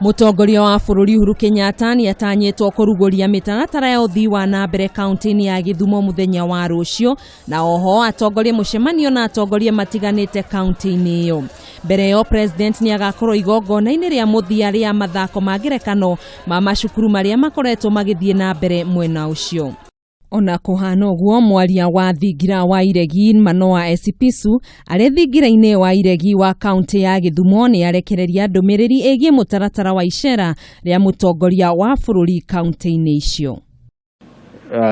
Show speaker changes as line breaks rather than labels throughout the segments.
Mũtongoria wa bũrũri Uhuru Kenyatta nĩ atanyĩtwo kũrugũria mĩtaratara ya ũthii wa na mbere kaunti-inĩ ya Gĩthumo mũthenya wa rũciũ, na oho atongorie mũcemanio na atongoria matiganĩte kaunti-inĩ ĩyo. Mbere ĩyo president nĩ agakorwo igongona-inĩ rĩa mũthia rĩa mathako ma ngerekano ma macukuru marĩa makoretwo magĩthiĩ na mbere mwena ũcio. Ona kũhana ũguo, mwaria wa thingira wa Iregi Manoa Esipisu arĩ thingira-inĩ wa Iregi wa kaunti ya Gĩthumo nĩ arekereria ndũmĩrĩri ĩgiĩ mũtaratara wa icera rĩa mũtongoria wa bũrũri kaunti-inĩ icio.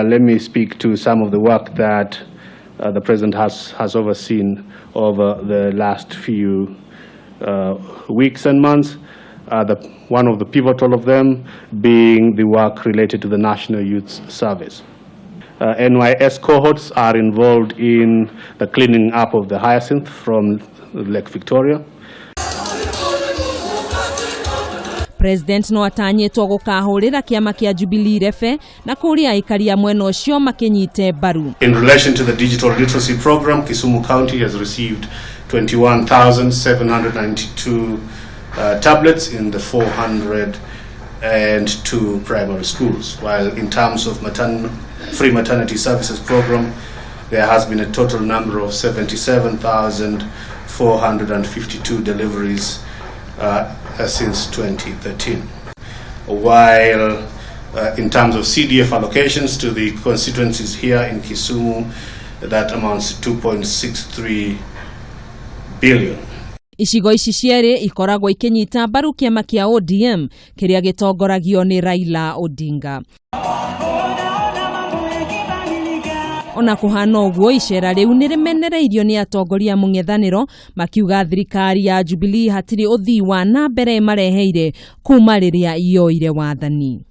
Let me speak to some of the work that the president has overseen over the last few weeks and months. One of the pivotal of them being the work related to the National Youth Service. NYS cohorts are involved in the cleaning up of the hyacinth from Lake Victoria.
President no atanyĩtwo gũkahũrĩra kĩama kĩa Jubilee rebe na kũria aikari a mwena ũcio makĩnyite mbaru.
In relation to the digital literacy program, Kisumu County has received 21,792 tablets in the 402 primary schools, while in terms of free maternity services program, there has been a total number of 77,452 deliveries since 2013. While in terms of CDF allocations to the constituencies here in Kisumu, that amounts to 2.63 billion.
Icigo ici cierĩ ikoragwo ikinyita mbaru kĩama kĩa ODM kĩrĩa gĩtongoragio nĩ Raila Odinga. Ona kũhana ũguo, icera rĩu nĩ rĩmenereirio nĩ atongoria mũng'ethanĩro makiuga thirikari ya Jubilee hatirĩ ũthii wa na mbere mareheire kuma rĩrĩa yoire wathani.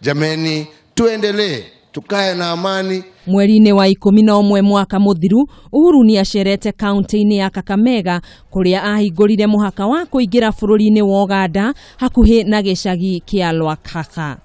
Jameni, tuendelee tukae na amani.
Mweri-inĩ wa 11 mwaka mũthiru, Uhuru nĩ acerete kaunti-inĩ ya Kakamega kũrĩa ahingũrire mũhaka wa kũingĩra bũrũri-inĩ wa Uganda hakuhĩ na gĩcagi kĩa Lwakhakha.